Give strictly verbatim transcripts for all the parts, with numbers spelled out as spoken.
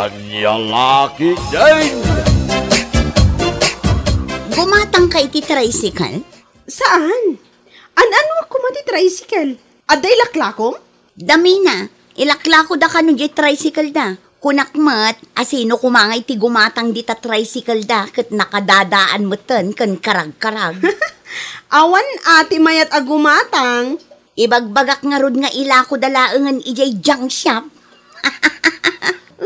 Ania la ketdin? Gumatangka iti tricycle? Saan? An-ano koma ti tricycle? Adda ilaklakom? Damina, ilaklakoda kano diay tricycle da. Kunak met, a sino koma nga iti gumatang dita tricycle da, ket nakadadaan metten ken karagkarag. Awan a ti mayat a gumatang. Ibagbagak ngarud nga ilakoda laengen idiay junk shop.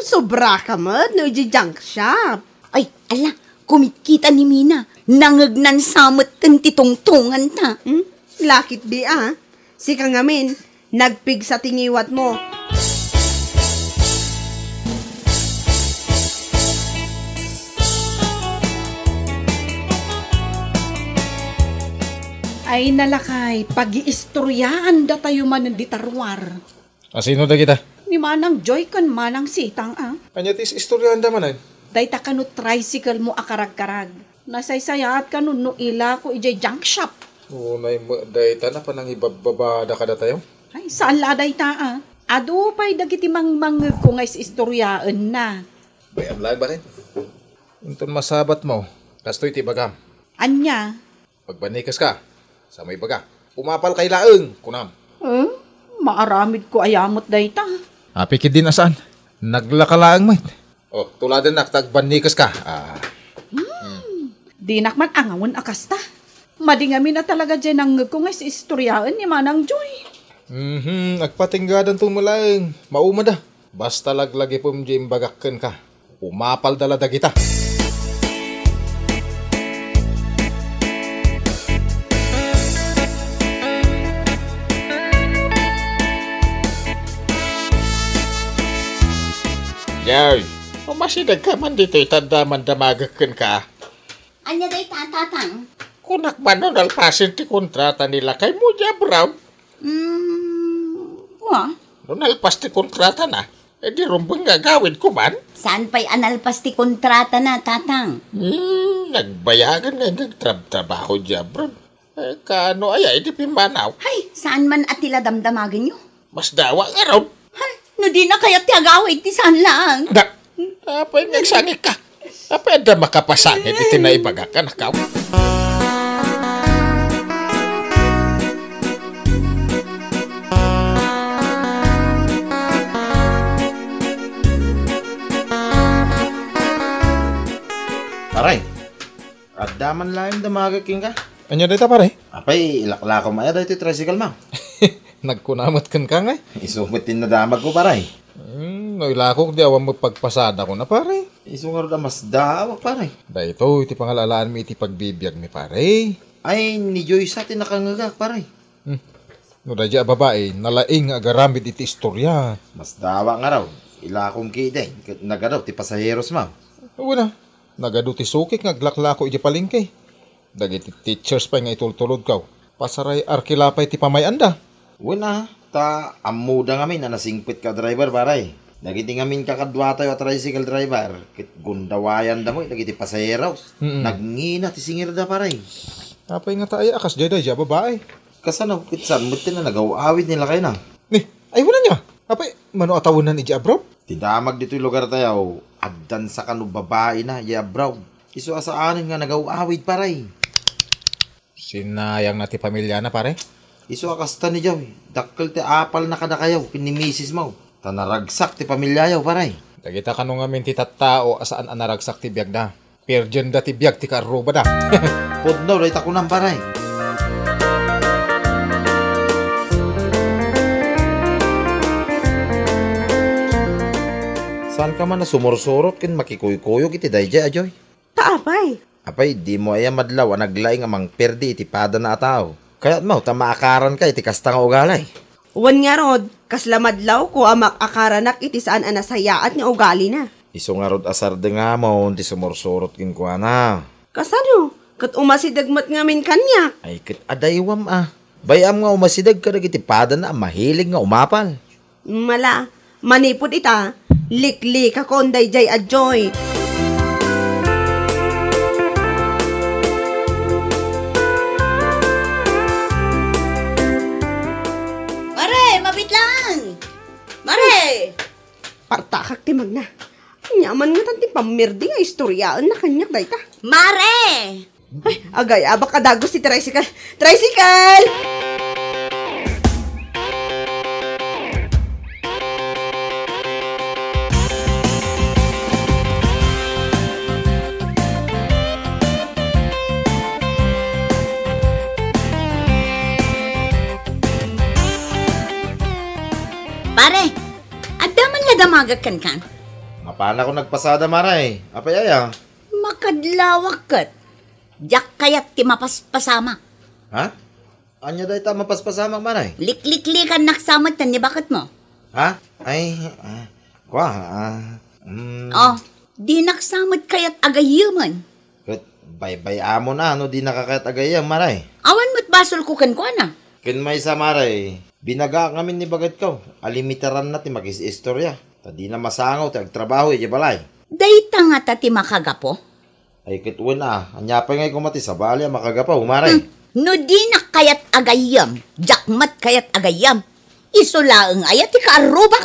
Sobraka met no idiay junk shop. Ay, ala, kumitkita ni Mina. Nangegnan sa metten ti tungtunganta. Hmm? Lakit di a. Sika ngamin, nagpigsa ti ngiwatmo. Ay, nalakay, pagiistoryaandatayo manen dita ruar. A sino dagita? Ni Manang Joy ken Manang Sitang a. Ania ti is-istoryaanda manen? Dayta kano tricycle mo a karagkarag. Nasaysayaat kano no ilako idiay junk shop. Unay met dayta napan nangibabbabada kadatayo? Ay, saan la a dayta a. Adu pay dagiti mangmangngegko nga is-istoryaenna. Bay-am laeng baket. Inton masabatmo, kastoy ti ibagam. Ania? Agbannikeska. Sa mo ibaga, "Umapalkay laeng," kunam. Hmm? Maaramidko aya met dayta. Apay ketdin a saan? Naglaka laeng met. O, tuladennak ta agbannikeska. Ah. Hmm. Dinak man angawen a kasta. Madi ngamin a talaga diay nangngegko nga is-istoryaen ni Manang Joy. Mhm, agpatinggadanto met laeng. Maumada. Basta laglagipem diay imbagak kenka. Umapalda la dagita. Joy, umasidegka man ditoy ta adda man damagek kenka. Ania dayta, Tatang? Kunak man no nalpasen ti kontrata ni lakaymo, Jabram? Mm, wa. No nalpas ti kontratana, e di rumbeng nga agawidko man. Saan pay a nalpas ti kontratana, Tatang? Hmm, nagbayagan nga nagtrabtrabaho, Jabram. E, kaano aya idi pimmanaw? Hay, saan man a ti la damdamagenyo? Masdawa ngarud. Hay, no dina kayat ti agawid ti saan laeng. Da, apay nga agsangikka? Apay adda makapasangit iti naibagak a nakaw? Pare, adda man laeng damagek kenka. Ania dayta, pare? Apay, ilaklakom aya daytoy tricycle mo? Nagkuna met kenka ngay? Isu met ti nadamagko, pare. Hmm, no ilakok di awan met pagpasada kuna, pare. Isu ngarud a masdaawak, pare. Daytoy ti pangal-alaanmi iti pagbibiagmi, pare. Ay, ni Joyce ti nakangngegak, pare. Hmm. No daydiay a babai, nalaing nga agaramid iti istorya. Masdaawak ngarud. Ilakom ketdin, ket nagadu ti pasaheros mo. Wen a, nagadu ti sukik nga aglaklako idiay palengke. Dagiti teachers pay nga itultulodko, pasaray arkila pay ti pamay-anda. Wen a, ta ammoda ngamin a nasingpetka a driver, pare. Dagiti ngamin kakaduatayo a tricycle driver, ket gundawayanda met dagiti pasaheros. Mm-mm. Nagngina ti singirda, pare. Apay ngata aya a kasdiay daydiay a babai? Kasano, ket saan met ti nagaw-awid ni lakayna? Ni, ay, wen ania? Apay, mano a tawenan idiay abroad? Ti damag ditoy lugartayo, addan sa kano babaina idiay abroad. Isu a saanen nga nagaw-awid, pare. Sinayangna ti pamiliana, pare. Isu a kasta ni Joy, dakkel ti apalna kadakayo ken ni misis mo. Ta naragsak ti pamiliayo, pare. Dagita kano ngamin ti tattao a saan a naragsak ti biagda. Perdienda ti biag ti kaarrubada. Pudno dayta kunam, pare. Saanka man a sumursurot ken makikuykuyog iti daydiay a Joy? Ta apay? Apay, dimo aya madlaw a naglaing a mangperdi iti padana a tao? Kayatmo ta maakaranka iti kasta nga ugali? Wen ngarud, kasla madlawko a maakaranak iti saan a nasayaat nga ugalina. Isu ngarud a sardengamon ti sumursurot kenkuana. Kasano? Ket umasideg met ngamin kaniak. Ay, ket adaywam a. Bay-am nga umasideg kadagiti padana a mahilig nga umapal. Mala, manipud ita, liklikakon daydiay a Joy. Mare, mabitlaan! Mare! Partakak ti magna. Ania man ngatan ti pammirdi nga istoryaenna kaniak dayta? Mare! Ay, agay-abak a dagus ti tricycle. Tricycle! Pare, adda man la damagek kenka? Mapanakon nagpasada, Mare. Apay aya? Makadlawak ket. Diak kayat ti mapaspasamak. Ha? Ania dayta a mapaspasamak, Mare? Likliklikannak sa met ni baketmo. Ha? Ay, ah, kua, ah, mm. Oh, dinak sa met kayat a gayyemen. Ket baybay-amon a no dinaka kayat a gayyem, Mare. Awan met basolko kenkuana. Ken maysa, Mare, binagaak ngamin ni baketko a limitaranna ti makis-istorya, ta dina masango ti agtrabaho idiay balay. Dayta ngata ti makagapu? Ay, ket wen a, ania pay ngay koma ti sabali a makagapu, Mare? Hmm. No dinak kayat a gayyem, diak met kayat a gayyem. Isu laeng aya ti kaarrubak?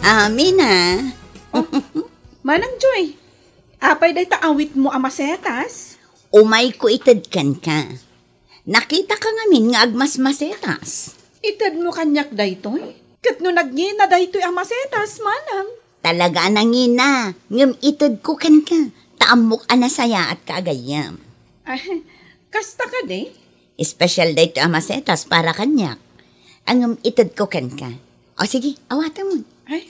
Amin a. Oh, Manang Joy, apay dayta awitmo a masetas? Umayko ited kenka. Nakitaka ngamin nga agmasmasetas. Itedmo kaniak daytoy? Ket no nagngina daytoy a masetas, manang? Talaga a nangina, ngem itedko kenka, ta ammok a nasayaatka a gayyem. Ah, kasta kadi? Espesyal daytoy a masetas para kaniak. A ngem itedko kenka. O sige, awatemon. Ay,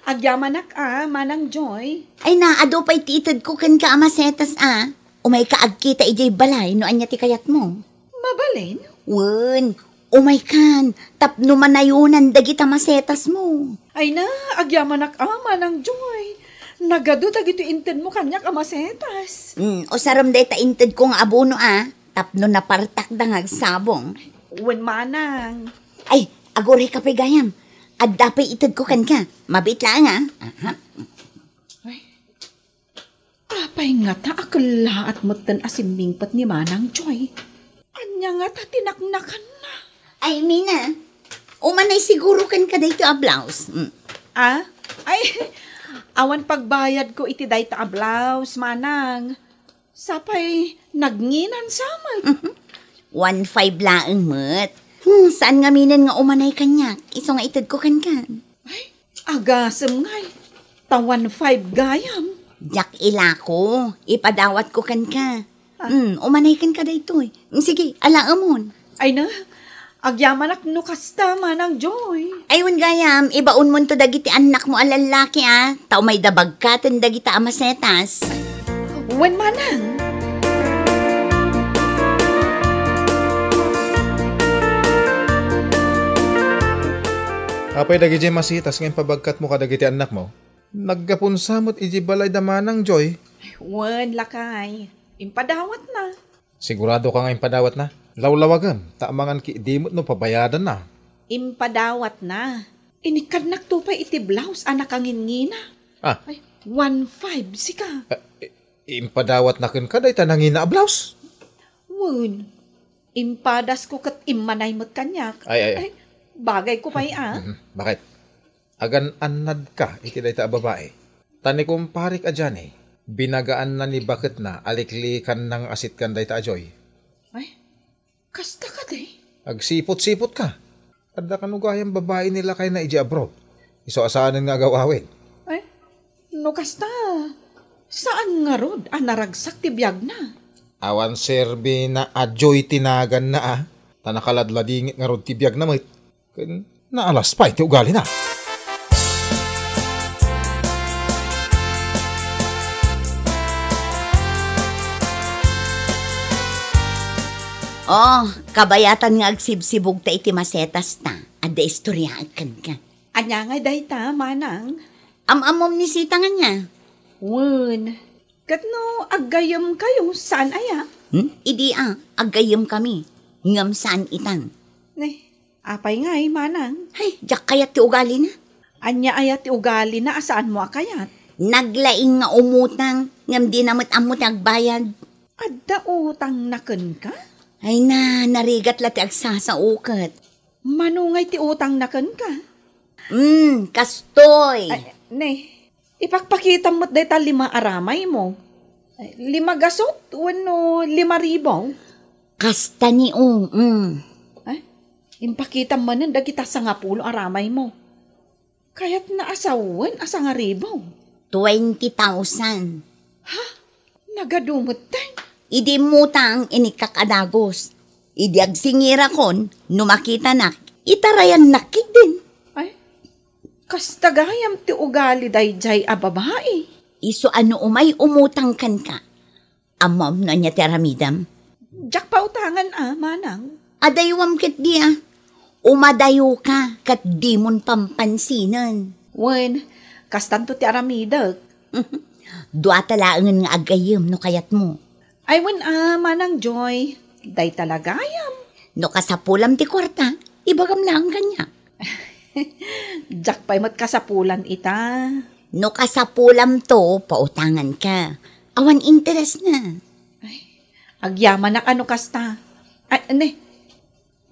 agyamanak a, Manang Joy. Ay na, adu pay ti itedko kenka a masetas a. Umayka agkita idiay balay no ania ti kayatmo. Mabalin? Wen, umaykan, tapno manayonan dagita masetasmo. Ay na, agyamanak a, Manang Joy. Nagadu dagiti intedmo kaniak a masetas. Hmm, usarem dayta intedko nga abono a, tapno napartakda nga agsabong. Wen, Manang. Ay, agurayka pay gayam. Adda pay itedko kenka. Mabiit laeng a. Aha. Ay. Apay ngata a kellaat metten a simmingpet ni Manang Joy? Ania ngata ti naknakanna? Ay, Mina, umanay siguro kenka daytoy a blouse. Mm. Ah? Ay, awan pagbayadko iti dayta a blouse, Manang. Sapay nagnginan sa met. One five laeng met. Hmm, saan ngaminen nga umanay kaniak, isu nga itedko kenka. Ay, agasem ngay. Ta one five gayam. Diak ilako, ipadawatko kenka. Ah. Hmm, umanay kenka daytoy. Hmm, sige, alaemon. Ay na, agyamanak no kasta, Manang Joy. Ay, wen gayam, ibaonmonto dagiti annakmo a lallaki, a. Ta umayda bagkaten dagita a masetas. Wen, Manang. Apay dagiti masetas nga impabagkatmo kadagiti annakmo? Naggapon sa met idiay balay da Manang Joy. Wen, lakay. Impadawatna. Sigurado ka nga impadawatna? Lawlawagem, ta amangan ki di met no pabayadanna. Impadawatna. Inikkannakto pay iti blouse a nakangingina. Ah. Ay, one five, sika. Ah, i-, impadawatna kenka dayta nangina a blouse? Wen. Impadasko ket immanay met kaniak. Ay, ay, ay. Ay, bagayko pay, a. Mhm. Bakit? Agan-annadka iti dayta a babai. Ta ni kumparik a Johnny, binagaanna ni baketna a liklikanna nga asitgan dayta a Joy. Ay, kasta kadi? Agsipot-sipotka. Adda kano gayam babai ni lakayna idiay abroad. Isu a saanen nga agaw-awid. Ay, no kasta, saan ngarud a naragsak ti biagna? Awan serbina a Joy ti naganna, a. Ta nakaladladingit ngarud ti biagna met. Ken naalas pay ti ugalina. Oh, kabayatan nga agsibsibugta iti masetasta. Adda istoryaek kenka. Ania ngay dayta, manang? Am-ammom ni Sita nga ania? Wen. Ket no aggayyemkayo, saan aya? Hmm? Idi a, aggayyemkami. Ngem saan itan. Ne, apay ngay, manang? Ay, diak kayat ti ugalina. Ania aya ti ugalina a saanmo a kayat? Naglaing nga umutang, ngem dina met ammo ti agbayad. Adda utangna kenka? Ay na, narigat la ti agsasao ket. Mano ngay ti utangna kenka? Hmm, kastoy. Ay, ne, ipakpakitam met dayta lima a ramaymo. Ay, lima gasut wenno lima ribu? Kasta ni, o, mm. Ay, impakitam manen dagita sangapulo a ramaymo. Kayatna a sawen a sangaribu. Twenty thousand. Ha? Nagadu metten? Idi immutang, inikkak a dagus. Idi agsingirakon, no makitanak, itarayannak ketdin. Ay, kasta gayam ti ugali daydiay a babai. Isu a no umay umutang kenka, ammom no ania ti aramidem? Diak pautangan a, manang. Adaywam ketdi a. Umadayoka ket dimon pampansinen. Wen, kastanto ti aramidek. Dua ta laengen nga aggayyem no kayatmo. Ay, wen a, Manang Joy. Dayta la gayam. No kasapulam ti kuarta, ibagam laeng kaniak. Diak pay met kasapulan ita. No kasapulamto, pautanganka. Awan interesna. Ay, agyamanak a no kasta. Ay, ne,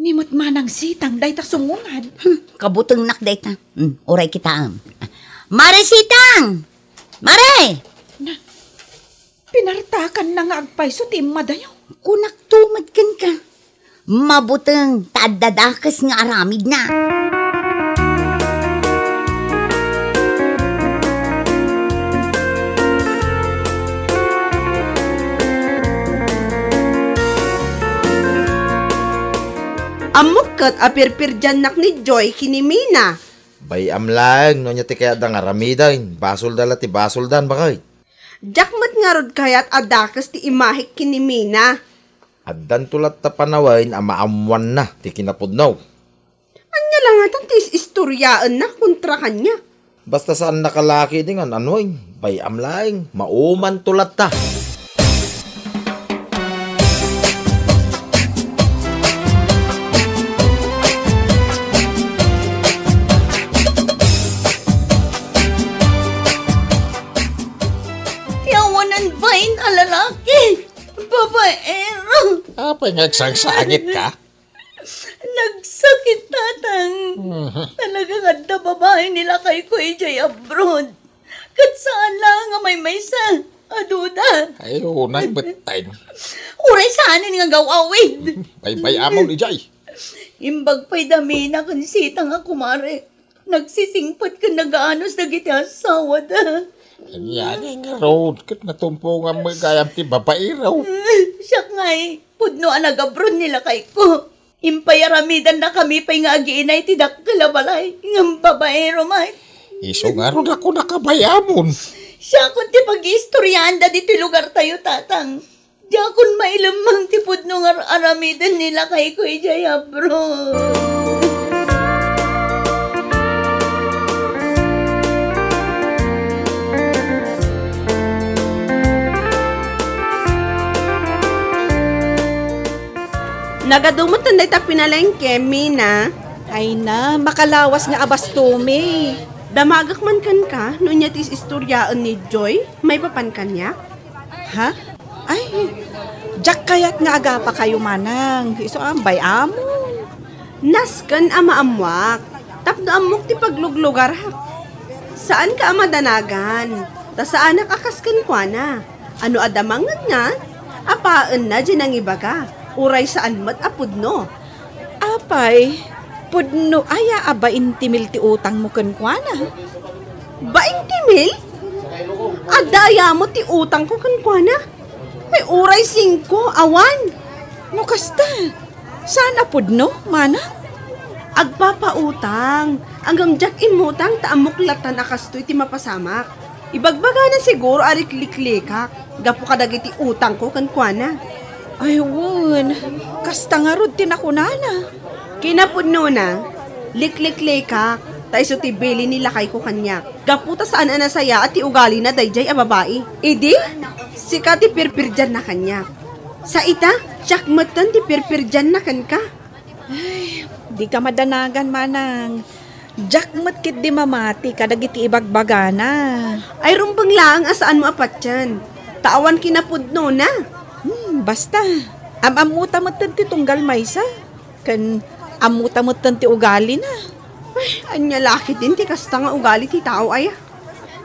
ni met Manang Sitang dayta sumungad. Hmm, kabutengnak dayta. Hmm, uray kitaem. Mare Sitang! Mare! Na, pinartakanna nga agpayso ti immadayo. Kunakto met kenka. Mabuteng ta adda dakes nga aramidna. Ammok ket a pirpirdiannak ni Joy ken ni Mina. Bay-am laeng no ania ti kayatda nga aramiden. Basolda la ti basoldan, baket. Diak met ngarud kayat a dakes ti imahek ken ni Mina. Addanto latta panawen a maammoanna ti kinapudno. Ania la ngatan ti is-istoriaenna kontra kaniak? Basta saannaka la ketdi nga an-anuen, bay-am laeng, maumanto latta. Ti awanan bain a lalaki, babaero. Apay nga agsangsangitka? Nagsakit, Tatang. Mhm. Talaga nga adda babai ni lakayko idiay abroad. Ket saan laeng a maymaysa a duda. Ay, unay metten. Uray saanen nga gaw-awid. Baybay-amon idiay. Imbag pay da Mina ken Sitang a kumare. Nagsisingpet ken nagaanus dagiti asawada. Ania ngarud ket natumpongam met gayam ti babaero. Siak ngay, pudno a nagabron ni lakayko. Impay aramidannakami pay nga agiinay ti dakkel a balay, ngem babaero met. Isu ngarud a kunaka bay-amon. Siakon ti pag-iistoriaanda ditoy lugartayo, Tatang. Diakon mailemmeng ti pudno nga ar-aramiden ni lakayko idiay abroad. Nagadu metten dayta pinalengke, Mina. Ay na, makalawas nga abastomi. Damagek man kenka, no ania ti is-istoriaen ni Joy, maipapan kaniak? Ha? Ay, diak kayat nga agapakayo, manang. Isu a, bay-amon. Nasken a maammoak, tapno ammok ti pagluglugarak. Saanka a madanagan, ta saanak a kas kenkuana. Ano adda mangngegna, apaenna diay nangibaga, uray saan met a pudno. Apay, pudno aya a bainti mil ti utangmo kenkuana? Bainti mil? Adda aya met ti utangko kenkuana? Ay, uray singko, awan. No kasta, saan a pudno, manang? Agpapautang. Ngem diak immutang ta ammok latan a kastoy ti mapasamak. Ibagbagana siguro a likliklikak gapu kadagiti utangko kenkuana. Ay, wen, kasta ngarud ti nakunana. Kinapudnona, likliklikak, ta isu ti bilin ni lakayko kaniak. Gapu ta saan a nasayaat ti ugalina daydiay a babai. Idi, sika ti pirpirdianna kaniak. Sa ita, siak metten ti pirpirdianna kenka. Ay, dika madanagan, manang. Diak met ketdi mamati kadagiti ibagbagana. Ay, rumbeng laeng a saanmo a patien, ta awan kinapudnona. Hmm, basta, am-ammota metten ti tunggal maysa, ken ammota metten ti ugalina. Ay, ania la ketdin ti kasta nga ugali ti tao, aya?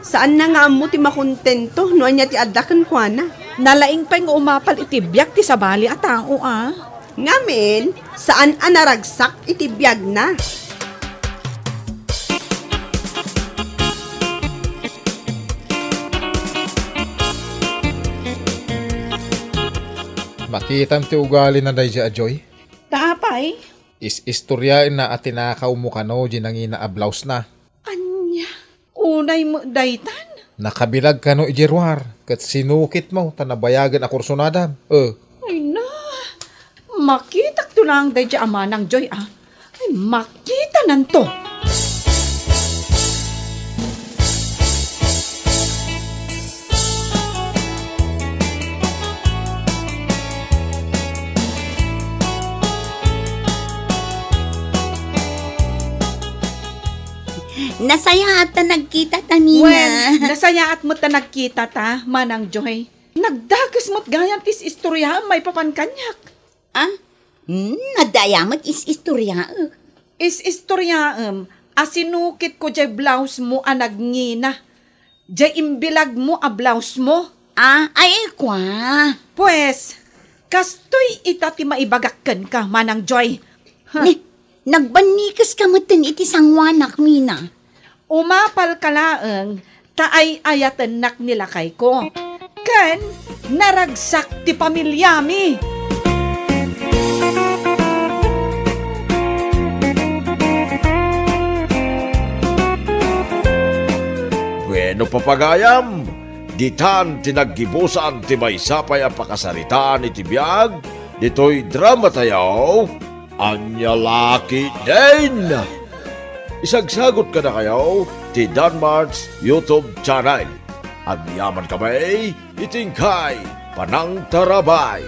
Saanna nga ammo ti makontento no ania ti adda kenkuana. Nalaing pay nga umapal iti biag ti sabali a tao, a. Ngamin, saan a naragsak iti biagna. Makitam ti ugalina daydi a Joy? Ta apay? Is-istoriaenna a tinakawmo kano di nangina a blousena. Ania? Unay met daytan? Nakabilag kano idiay ruar, ket sinukitmo ta nabayagen a kursunadam. Eh. Ay na, makitakto laeng daydi a Manang Joy, a. Ay, makitananto. Nasayaat ta nagkita ta, Nina. Wen, nasayaat met ta nagkita ta, Manang Joy. Nagdakes met gayam ti is-istoriaem maipapan kaniak. Ah? Hmm, adda aya met is-istoriaek? Is-istoriaem a sinukitko diay blousemo a nagngina. Diay imbilagmo a blousemo. Ah, ay, kua. Pues, kastoy ita ti maibagak kenka, Manang Joy. Huh. Ni, nagbannikeska metten iti sangoanak, Nina. Umapalka laeng ta ay-ayatennak ni lakayko. Ken naragsak ti pamiliami. Bueno, papagayam, ditan ti naggibusan ti maysa pay a pakasaritaan iti biag ditoy drama tayo. Ania la ketdin? Isagsagot kadakayo ti Danmart's YouTube channel. Agyamankami iti inkay panangtarabay.